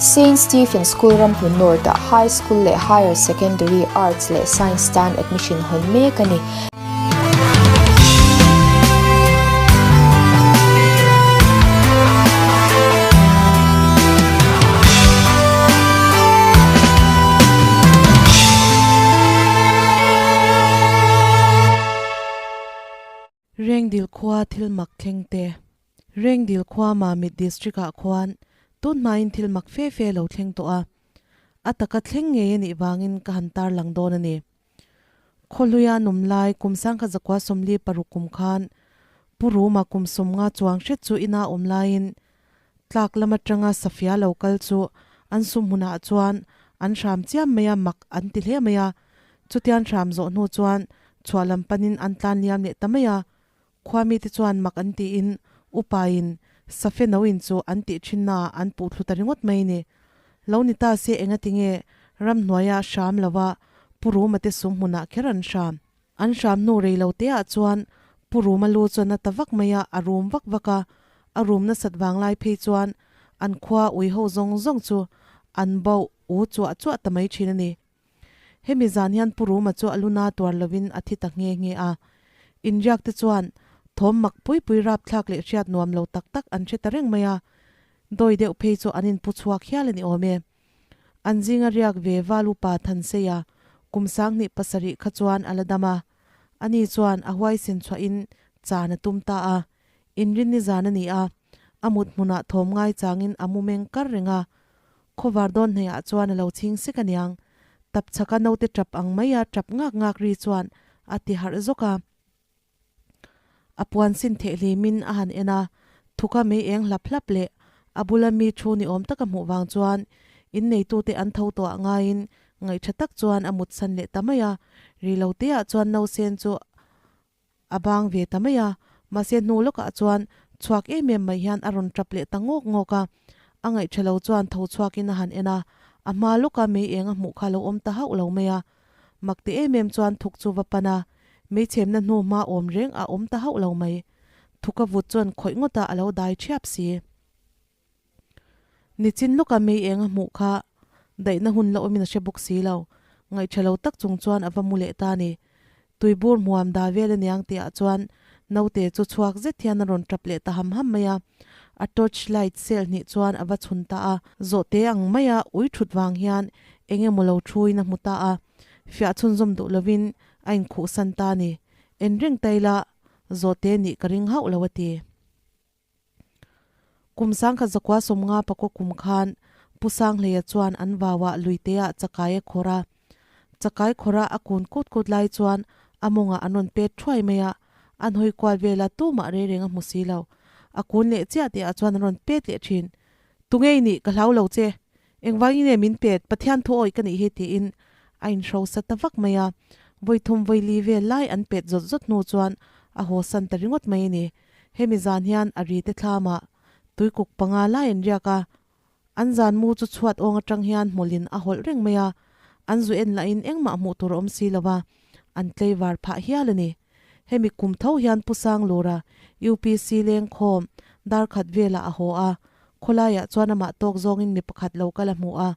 Saint Stephen School Ramhlun North-ah High School leh Higher Secondary Arts leh Science tan admission hawn mek a ni. Rengdil khua thil mak thleng te. Rengdil khua Mamit District ah khuan tun hmain thil mak fe fe lo thleng tawh a. A taka thleng ngei a nih vangin ka han tarlang dawn a ni. Khawhluia an awm lai kum sangkhat zakua 46 kum khan Pu Ruma kum 50 chuang hret chu ina awm laiin tlak lam atanga Safia lo kal chu an sum hmunah chuan an hram chiam mai a, mak an ti hle mai a. Chutian hram zawh hnu chuan chhuah lam panin an tlan liam leh ta mai a. Khua mite chuan mak an tiin upain Safe no in chu an tih thinnaah an puh thlu ta ringawt mai ni. Lo ni ta se engatinge ramhnuaia hram lova Pu Ruma te sum hmunah kher an hram. An hram hnu rei lo teah chuan Pu Ruma lu chuan a ta vak mai a, a rum vak vak a. A rum nasat vang lai phei chuan an khua ui ho zawng zawng chu an bauh u chuah chuah ta mai thin a ni. Hemi zan hian Pu Ruma chu a luna tuar lovin a thi ta nghe nghe a. Inriak te chuan thawm mak pui pui rapthlak leh hriat nuam lo tak tak an hre ta reng mai a. Dawi deuh phei chu an inpu chhuak hial a ni awm e. An zinga riak ve val upa Thanseia kum 27 kha chuan a la dam a. Ani chuan a huaisen chhuahin chan a tum ta a. Inrinni zan a ni a, a mut hmunah thawm ngai changin a mu meng kar reng a. Khawvar dawn hnaihah chuan a lo chhing sek aniang. Tap chhaka naute tap ang maia tap ngak ngak ri chuan a ti harh zawk a. A puan sin theh hlimin a han en a, thuka mei eng hlap hlap leh a bula mi thu ni awm taka hmuh vang chuan inneitute an tho tawh ah ngaiin ngaihṭha tak chuan a mutsan leh ta mai a. Ri lo teah chuan nausen chu A bang ve ta mai a, mahse hnu lawkah chuan chhuak em em mai hian a rawn tap leh ta ngawk ngawk a. A ngaihṭha lo chuan tho chhuakin a han en a, a hma lawka mei eng a hmuh kha lo awm ta hauh lo mai a. Mak ti em em chuan thuk chu va pan a, mei chhemna hnu hma awm reng a awm ta hauh lo mai. Thuka vut chuan khawih ngawtah a lo dai ṭhiap si. Nichin lawka mei eng a hmuh kha daihna hun la awmin a hre bawk si lo. Ngaihṭha lo tak chung chuan a va mu leh ta a ni. Tuibur hmuam da vel aniang tihah chuan naute chu chhuak zet hian a rawn ṭap leh ta ham ham mai a. A torch light cell hnih chuan a va chhun ta a. Zawhte ang maia ui ṭhut vang hian eng emaw lo ṭhuin a hmu ta a. Fiah chhunzawm duh lovin a inkhuhsan ta a ni. En reng ta ila zawhte nih ka ring hauh lo a ti. Kum 1950 pakaw kum khan Pu Sanghleia chuan an vauah luiteah chakai a khawrh a. Chakai khawrha a kun kut kut lai chuan a mawngah an rawn pet thuai mai a, an hawi kual vela tumah rei reng a hmu si lo. A kun leh chiah tihah chuan an rawn pet leh thin. Tungei nih ka hlau lo che. Engvangin nge min pet, Pathian thu awih ka nih hi tiin a inhrosa ta vak mai a. Vawi thum vawi li vel lai an pet zawt zawt hnu chuan a haw san ta ringawt mai a ni. Hemi zan hian a ri te thlamah tuikuk panga lai an riak a, an zan mu chu chhuat awng atang hian hmawlhin a hawlh reng mai a, an zu en lahin engmah hmuh tur a awm si lo va, an tleivar phah hial a ni. Hemi kum tho hian Pu Sanglura, UPC lengkhawm, dar khat velah a haw a, khawlaiah chuan amah tawk zawngin mi pakhat lo kal a hmu a,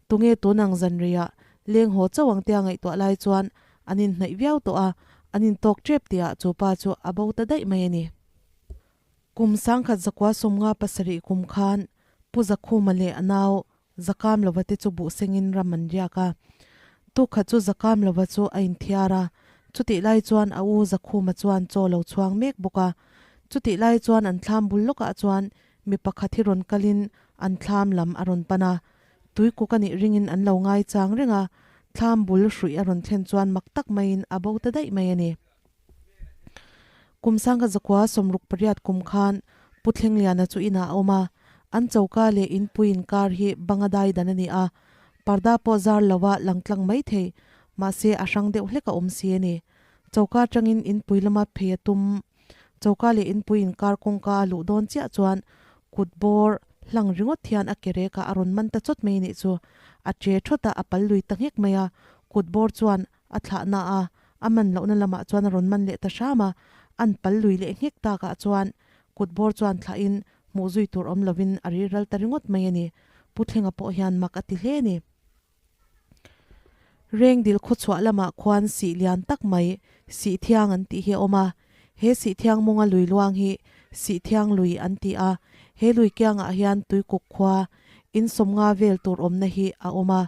tunge tun ang zanriah leng haw chauh ang tia ngaihtuah lai chuan An inhnaih viau tawh a, an intawk tep tihah chu pa chu a bo ta daih mai a ni. Kum 1957 kum khan Pu Zakhuma leh a nau Zakamlova te chu buh sengin ram an riak a. Tukhat chu Zakamlova chu a inthiar a, chutih lai chuan a u Zakhuma chuan chaw lo chhuang mek bawk a. Chutih lai chuan an thlam bul lawkah chuan mi pakhat hi rawn kalin an thlam lam a rawn pan a. Tuikuk a nih ringin an lo ngaichang reng a, thlam bul hruih a rawn thlen chuan mak tak maiin a bo ta daih mai a ni. Kum 1968 kum khan Pu Thlengliana chu inah a awm a, an choka leh inpui inkar hi banga dai dan a ni a, parda pawh zar loa lang tlang mai thei, mahse a hrang deuh hlek a awm si a ni. Choka atangin inpui lama phei a tum. Choka leh inpui inkar kawngka a luh dawn chiah chuan kut bawr hlang ringawt hian a ke rekah a rawn man ta chawt mai nih chu. A che thawt a, a pal lui ta nghek mai a, kut bawr chuan a thlah na a, a man lohna lamah chuan a rawn man leh ta hram a, an pal lui leh nghek takah chuan kut bawr chuan thlahin hmuh zui tur awm lovin a ri ral ta ringawt mai a ni. Pu Thlenga pawh hian mak a ti hle a ni. Rengdil khawchhuah lamah khuan sih lian tak mai, sih thiang an tih hi a awm a. He sih thiang mawnga lui luang hi sih thiang lui an ti a. He lui kiangah hian tuikuk khua insawmnga vel tur awmna hi a awm a.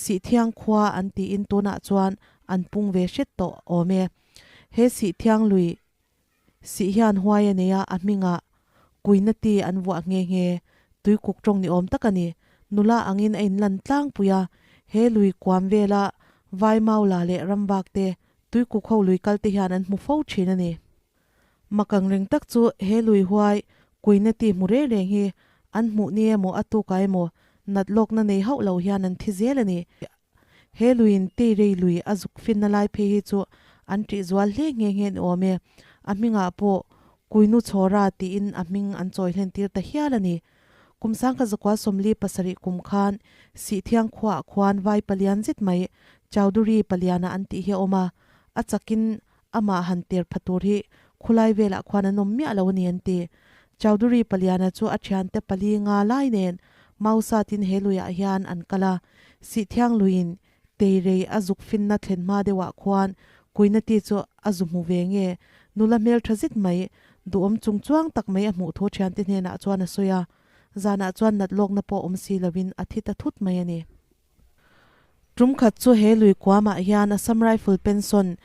Sih thiang khua an tiin tunah chuan an pung ve hret tawh awm e. He sih thiang lui Sih hian huai a nei a, a hmingah Kuina ti an vuah nghe nghe. Tuikuk tawng ni awm tak a ni. Nula angin a inlan tlangpui a, he lui kuam vela Vai Maula leh Ramvak te tuikuk ho lui kal te hian an hmu fo thin a ni. Mak ang reng tak chu he lui huai Kuina ti hmu reng reng hi an hmuh ni emaw a tukah emaw nat lawkna nei hauh lo hian an thi zel a ni. He luiin Teirei lui a zuk finna lai phei hi chu an ṭih zual hle nghe nghe ni awm e. A hmingah pawh Kuinu Chhawra tiin a hming an chawi hlen tir ta hial a ni. Kum sangkha zakua 47 kum khan Sihthiang khuaah khuan vai palian zet mai Chowdhury paliana an tih hi a awm a, a chakin amah han ter pha tur hi khulai velah khuan an awm miah lo a ni an ti. Chowdhury paliana chu a thiante pali nga lai nen Mausatin he luiah hian an kal a, Sihthiang luiin Teirei a zuk finna thlen hma deuhah khuan Kuinati chu a zu hmu ve nge, nula hmeltha zet mai, duhawm chung chuang tak mai a hmuh thu thiante hnenah chuan a sawi a, zanah chuan nat lawkna pawh awm si loin a thi ta thut mai a ni. Tum khat chu he lui kuamah hian Assam Rifle pension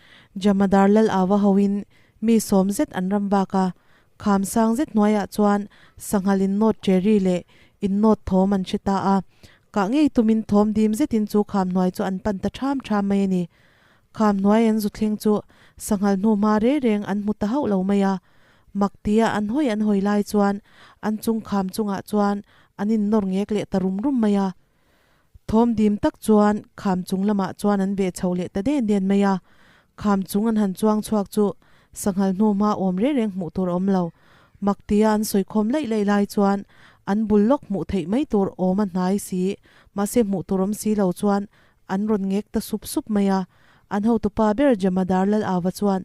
Jamadar Lal Awa hoin mi sawm zet an ram vak a, kham sang zet hnuaiah chuan sanghal innawt cherry leh innawt thawm an hre ta a, kah ngei tumin thawm dim zetin chu kham hnuai chu an pan ta ṭham ṭham mai a ni. Kham hnuai an zu thleng chu sanghal hnu hma re reng an hmu ta hauh lo mai a, mak tia an hawi an hawi lai chuan an chung kham chungah chuan an innawr ngek leh ta rum rum mai a. Thawm dim tak chuan kham chung lamah chuan an veh chho leh ta den den mai a, kham chung an han chuang chhuak chu sanghal hnu hma awm reng reng hmuh tur a awm lo. Mak tia an sawikhawm laih laih lai chuan an bul lawk hmuh theih mai tur awm a hnai si, mahse hmuh tur awm si lo chuan an rawn ngek ta sup sup mai a. An hotupa ber Jamadar Lal Ava chuan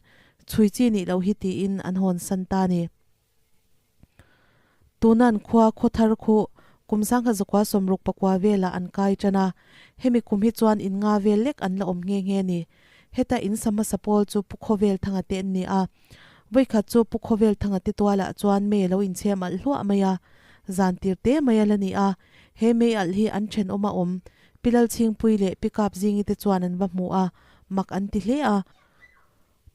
chhui chi nih loh hi tiin an hawn san ta a ni. Tunan khua khawthar khu kum sangkhat zakua sawmruk pakua velah an kai tan a, hemi kum hi chuan in nga vel lek an la awm nghe nghe a ni. Heta in sa hmasa pawl chu Pu Khawvel Thanga te an ni a. Vawikhat chu Pu Khawvel Thanga te tualah chuan mei a lo inchhem alh hluah mai a, zan tir te mai a la ni a. He mei alh hi an thenawm a awm Pi Lalchhingpui leh Pi Kapzingi te chuan an va hmu a, mak an ti hle a.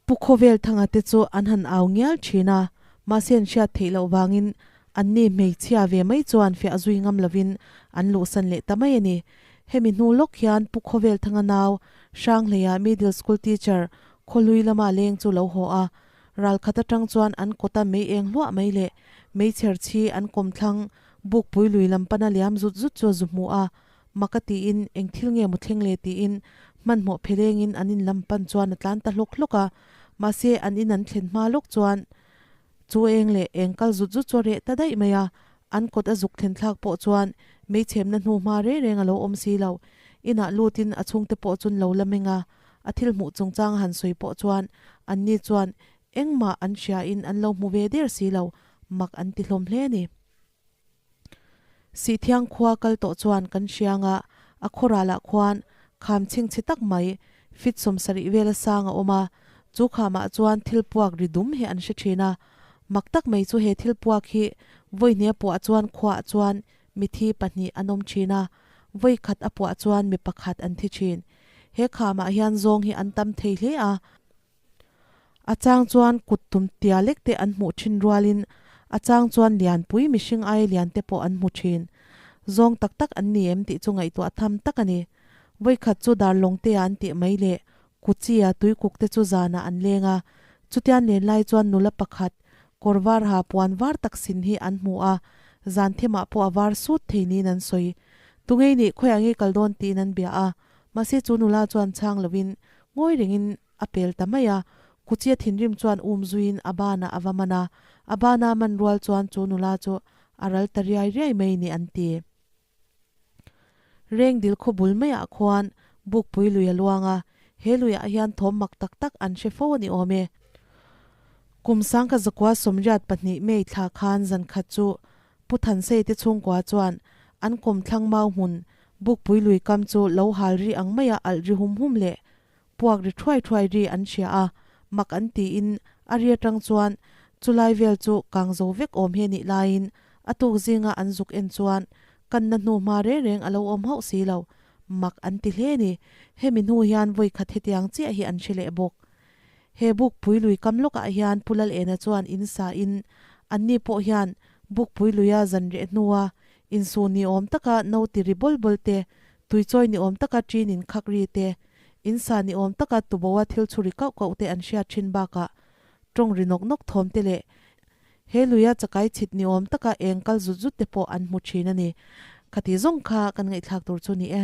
Pu Khawvel Thanga te chu an han au ngial thin a, mahse an hriat theih loh vangin anni hmeichhia ve mai chuan fiah zui ngam lovin an luhsan leh ta mai a ni. Hemi hnu lawk hian Pu Khawvel Thanga nau Hranghleia Middle School Teacher Khawhlui lama leng chu lo haw a, ralkhat atang chuan an kawta mei eng hluah mai leh meichher chhi an kawmthlang bukpui lui lam pana liam zut zut chu a zu hmu a, Mak a tiin, eng thil nge maw thleng le tiin hmanhmawh phelengin an in lam pan chuan a tlan ta hlawk hlawk a. Mahse, an in an thlen hma lawk chuan chu eng leh eng kal zut zut chu a reh ta daih mai a. An kawt a zuk thlen thlak pawh chuan meichhemna hnu hma reng reng a lo awm si lo. Inah lutin a chhungte pawh chun lo la meng a. A thil hmuh chungchang a han sawi pawh chuan anni chuan engmah an hriain an lo hmu ve der si lo, mak an ti hlawm hle a ni. Sihthiang khua kal tawh chuan kan hriang a, a khawralah khuan kham chhingchhe tak mai fit 70 vela sang a awm a, chu khamah chuan thil puak ri dum hi an hre thin a, mak tak mai chu he thil puak hi vawi hnih a puah chuan khuaah chuan mithi pahnih an awm thin a, vawi khat a puah chuan mi pakhat an thi thin. He khamah hian zawng hi an tam thei hle a. A chang chuan kut tum tia lek te an hmuh thin rualin a chang chuan lianpui mihring aia lian te pawh an hmu thin. Zawng tak tak an ni em tih chu ngaihtuah tham tak a ni. Vawikhat chu darlawng te ah an tih mai leh Kuchi-a tuikuk te chu zanah an leng a, chutian len lai chuan nula pakhat kawr var ha puan var tak sin hi an hmu a, zan thimah pawh a var sut thei niin an sawi. Tungei nih khawiah nge kal dawn tiin an bia a, mahse chu nula chuan chhang lovin ngawi rengin A pel ta mai a, Kuchia thinrim chuan um zuiin a banah a va man a, a bana man rual chuan chu nula chu a ral ta riai riai mai ni an ti. Rengdil khaw bul maiah khuan Bukpui lui a luang a, he luiah hian thawm mak tak tak an hre fo a ni awm e. Kum sangkhat zakua 82 May thla khan zan khat chu Pu Thansei te chhungkua chuan An kawmthlang mau hmun Bukpui lui kam chu lo hal ri ang maia alh ri hum hum leh puak ri thuai thuai ri an hria a, mak an tiin a ri atang chuan chulai vel chu kang zo vek awm hi a nih laiin a tuk zinga an zuk en chuan kanna hnu hma reng reng a lo awm hauh si lo. Mak an ti hle ni. Hemi hnu hian vawi khat hetiang chiah hi an hre leh bawk. He Bukpui lui kam lawkah hian Pu Lalena chuan in sa in, anni pawh hian Bukpui luia zan reh hnua insu ni awm taka no ti ri bawl bawl te, tuichawi ni awm taka ṭin in khak ri te, in sa ni awm taka tuboa thil chhu ri kauh kauh te an hriat ṭhin bakah ṭawng ri nawk nawk thawm te leh he luia chakai chhit ni awm taka eng kal zut zut te pawh an hmu ṭhin a ni. Khati zawng kha kan ngaihthlak tur chu ni e.